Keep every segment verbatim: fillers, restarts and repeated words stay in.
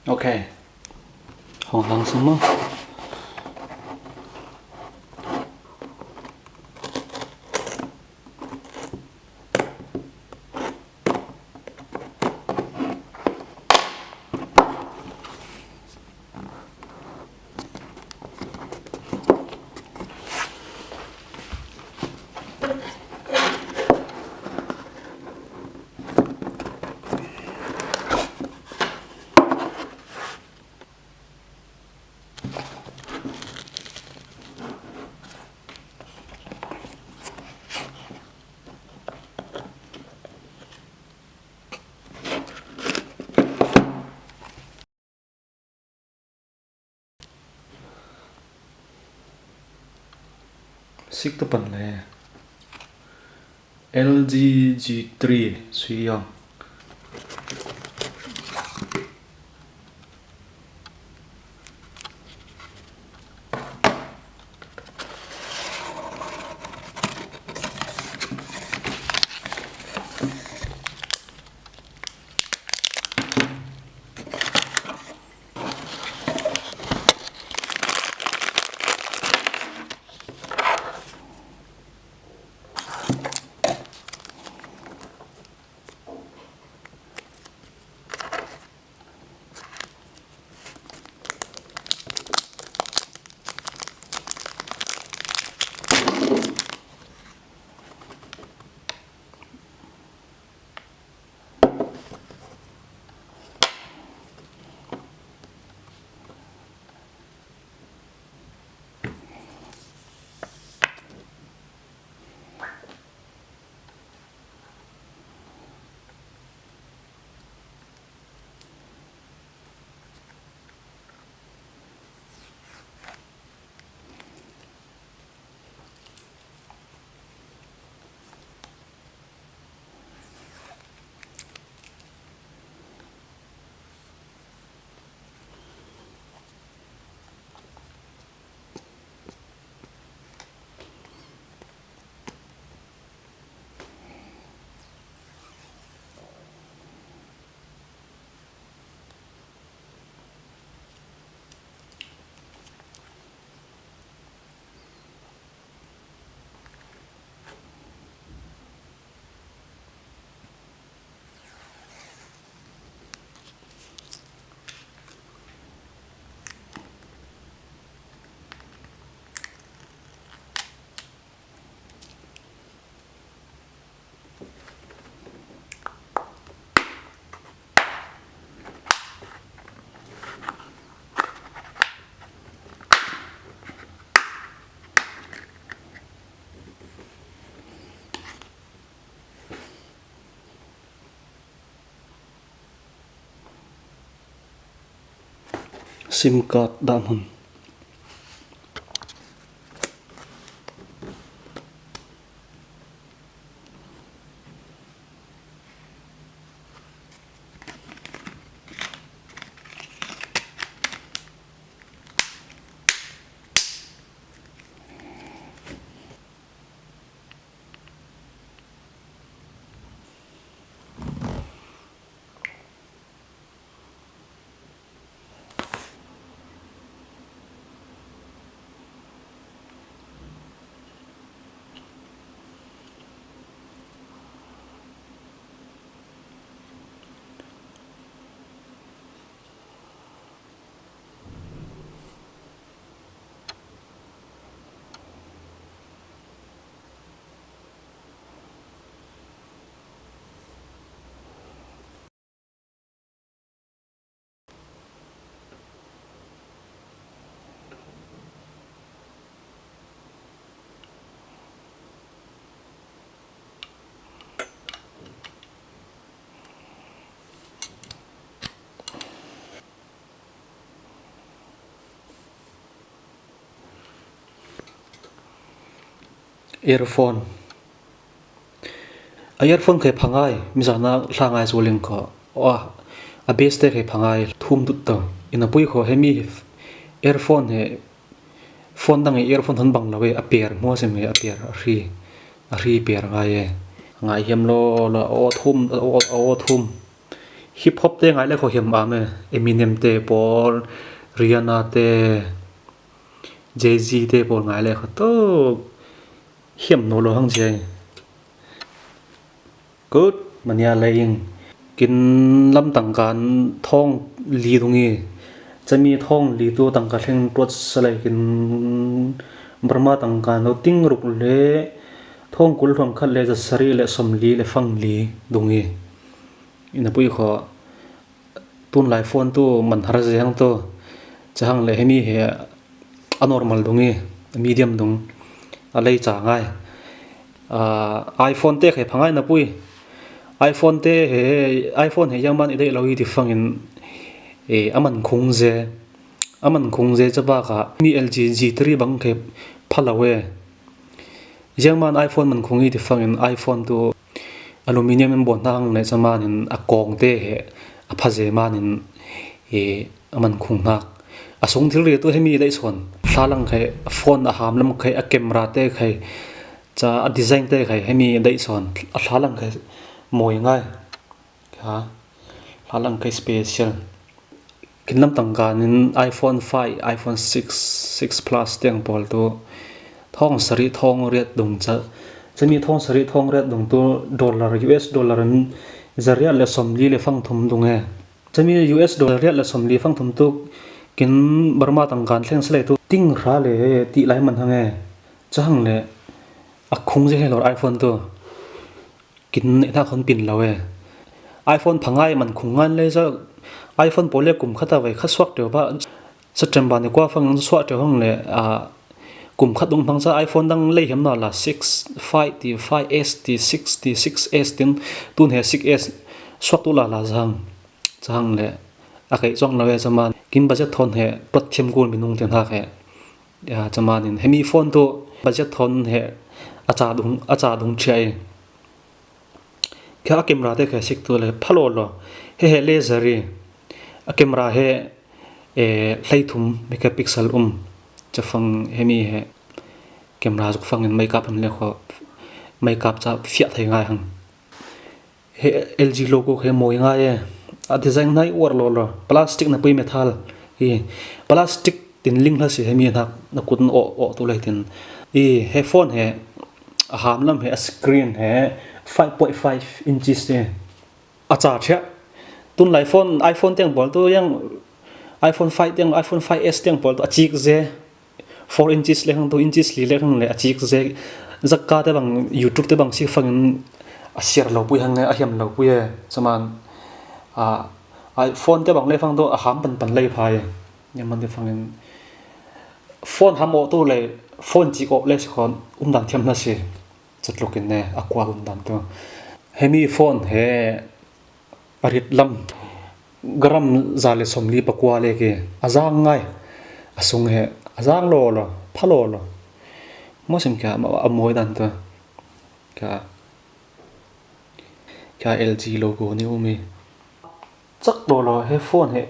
Ok. Hong hang sung maw. Sik tu pan le. L G G three sui yong. Sim card dah hmun. Earphone. A earphone khe phangai, mi zana hlangai zuling ko. Wa, a base te khe phangai, thum tut to. Ina pui ko hemi earphone he, phone dang earphone han bang lo e, a per mo sem he, a per, a hri, a hri per ngai e. Ngai hiam lo, lo, o thum, o, o thum. Hip hop te ngai le kho hiam a me, Eminem te pawl, Rihanna te, Jay-Z te pawl ngai le kho to hiam no lo hang jai. Good, mania lei ing. Kin lam tangkan thawng li dung i, cami thawng li tu tangka thleng tuat salai kin Burma tangkan lo ting ruk le thawng kul thawng khat le zasari le som li le fang li dung i. Ina pui kho tun lai phone tu man har ziang tu, cahang le hemi he a normal dung i, a medium dung, a lei ca ngai. Ah, iPhone te khe phangai na pui. iPhone te he, iPhone he yang man i dei lo i ti fangin, e, a man khung ze, a man khung ze caba ka mi L G G three bang khe phalo e. Ziang man iPhone man khung i ti fangin iPhone tu aluminium in bon hang le camanin a kong te he a pha ze manin, e, a man khung hak. A sung thil ri tu hemi dei son. Thlalang khai, a phone a ham lam khai, a camera te khai, ca a design te khai hemi dei son. A thlalang khai moi ngai. Kha, thlalang khai special. Kin lam tangkan in iPhone five, iPhone six, six Plus tiang pawl tu thawng sari thawng riat dung ca. Cami thawng sari thawng riat dung tu dollar, U S dollar in zariat le som li le fang thum dung e. Cami U S dollar riat le som li fang thum tu kin Burma tangkan thleng salai tu ting hra le ti lai man hang e. Cahang le a khung ze he lor iPhone tu. Kin neih hna khon pin lo e. iPhone phangai man khung ngan le za iPhone pawl le kum khat a vai khat suak teu ba sa tem ba ni kua fang suak teu hang le, a, kum khat dung hmang za iPhone dang lei hiam na la six, five ti, five S ti, six ti, six S tin tun he six S suak tu la la zang. Cahang le a kai zong lo e zaman kin budget thon he pat thiam kul minung tin hak he. Ya, camanin hemi phone tu budget thon he a ca dung, a ca dung chia i. Kha a camera te khe sik tu le phalo lo. He he laser i. A camera he, e, hlei thum megapixel um. Cafang hemi he camera zuk fangin makeup hem le kho makeup ca fiah thei ngai hang. He L G logo khe moi ngai e. A design nai uar lo lo. Plastic na pui metal. I plastic tin ling hla si hemi hnak na kut o o tu lai tin. I he phone he a ham lam he a screen he five point five inches te. A ca thiah. Tun lai phone, iPhone tiang pawl tu yang iPhone five tiang, iPhone five S tiang pawl tu a cik ze. Four inches le hang, two inches li le hang le a cik ze. Zakka te bang, YouTube te bang si fangin a siar lo pui hang e, a hiam lo pui e. Saman, a, iPhone te bang le fang tu a ham pan pan lei phai. Nyaman te fangin phone ham o tu le, phone cik o le si khon um dan thiam hna si. Catlukin ne a kual um dan tu. Hemi phone he a rit lam gram za le som li pakua le ke a zang ngai. A sung he a zang lo lo, pha lo lo. Mo sim kha a moi dan tu. Kha, kha L G logo ni umi. Cak lo lo he phone he.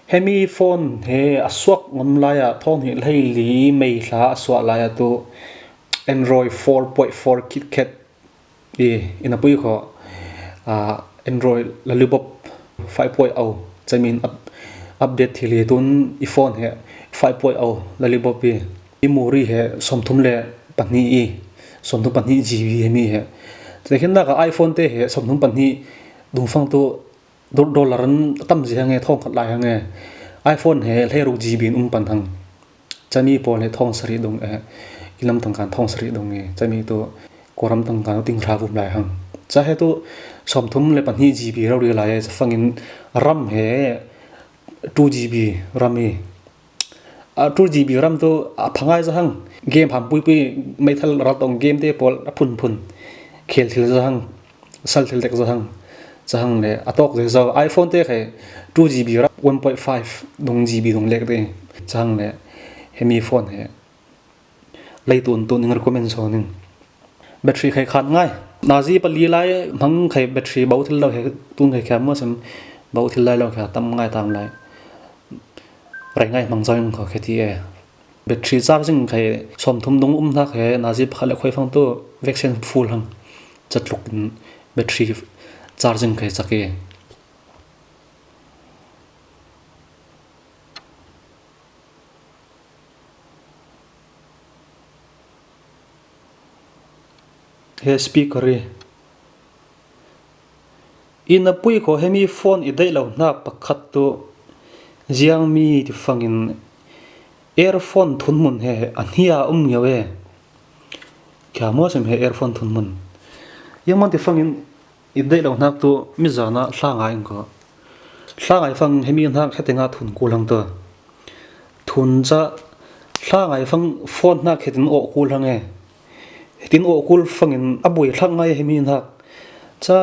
Hemi phone he a suak ngam lai a thawng hi lei li mei hla a suak lai a tu Android four point four KitKat i ina pui kho, a, Android lollipop five point o camin up, update thil hi tun i phone he five point o lollipop i i muri he somthum le pahnih i somthum pahnih G B hemi he. Te khin nak a iPhone te he somthum pahnih dungfang tu Dol-, dollar an a tam zi hang e, thawng khat lai hang e. iPhone he hleiruk G B in um pan hang. Cami pawl he thawng sarih dung e. Kilam tangkan thawng sarih dung e. Cami tu koram tangkan ting hra vum lai hang. Ca he tu somthum le pahnih G B rau ri lai e. Ca fangin ram he two G B ram e. A two G B ram tu a phangai zahang. Game ham puipui meithal ral tong game te pawl a phunphun. Khel thil zahang. Sal thil dek zahang. Zahang le a tawk ze zo. iPhone te khai two G B ram one point five dung G B dung lek te. Zahang le hemi phone he. Lei tun tun ning recommend zo ning. Battery khai khan ngai. Nazi pali lai hmang khai battery bau thil lo he tun khai kha mo sem bau thil lai lo kha tam ngai tam lai. Rai ngai hmang zau ing kho khe ti e. Battery charging khai somthum dung um hnak he nazi pakhat le khoi fang tu vaccine full hang. Catluk in battery charging khai cak e. He speaker i. I na pui kho hemi phone i deih lo hnak pakhat tu Xiaomi ti fangin earphone thun mun he a hnia um ngeu e. Kia maw sem he earphone thun mun. Yang man ti fangin i deih lo hnak tu mi zana hla ngai in ko. Hla ngai fang hemi hnak he tenga thun kul hang tu. Thun ca hla ngai fang phone hnak he tin awh kul hang e. He tin awh kul fangin a buai hlak ngai hemi hnak. Ca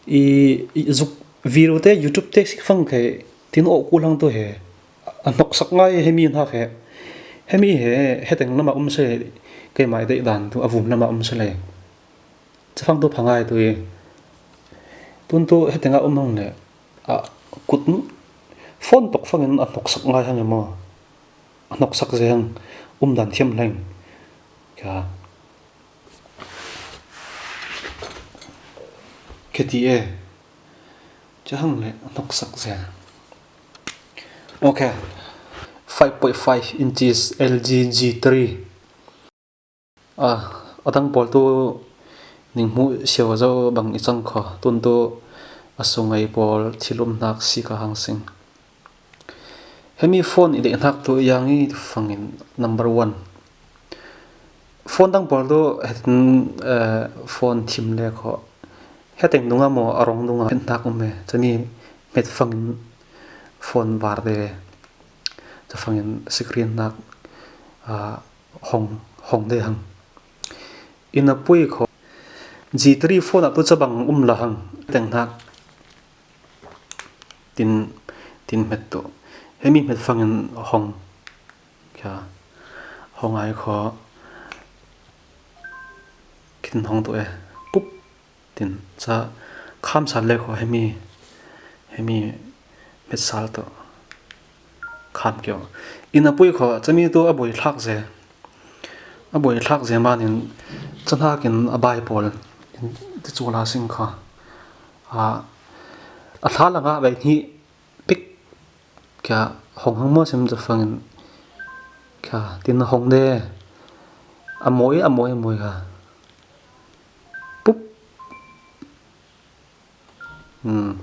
i, i zuk video te, YouTube te sik fang khe tin awh kul hang tu he. A hnoksak ngai hemi hnak he. Hemi he, he teng lama um se, keimah i deih dan tu a vum lama um se le. Cafang tu pha ngai tu i. Tun tu he tenga um hang le. A kut phone tok fangin a hnoksak ngai hang e maw. A hnoksak ze hang um dan thiam hleng. Ka. Kheti e. Ca hang le a hnoksak ze. Ok. Five point five inches L G G three. A, a dang pawl tu ning hmuh siau zo bang i cang kho. Tun tu a sungai pawl thil um hnak si ka hang sing. Hemi phone i deih hnak tu yang i fangin number one. Phone dang pawl tu hetin, eh, phone thim le kho. Heteng dunga maw a rong dunga het hnak um e. Cami met fangin phone var te. Ca fangin screen hnak, ah, hong, hong de hang. I na pui kho. G three phone a tu ca bang um la hang. Teng hnak. Tin, tin met tu. Hemi met fangin hong. Kia. Hong ai kho. Kin hong tu e. Pup. Tin ca kham sal le kho hemi, hemi met sal tu kham kio. I na pui kho cami tu a buai hlak ze. A buai hlak ze manin ca hnakin a bai pawl in ti cu la sing kho. A, a thla langa bai hnih pik. Kia hong hang maw sem ca fangin. Kia tin hong de. A mawi, a mawi, a mawi ka. Pup. Hmm.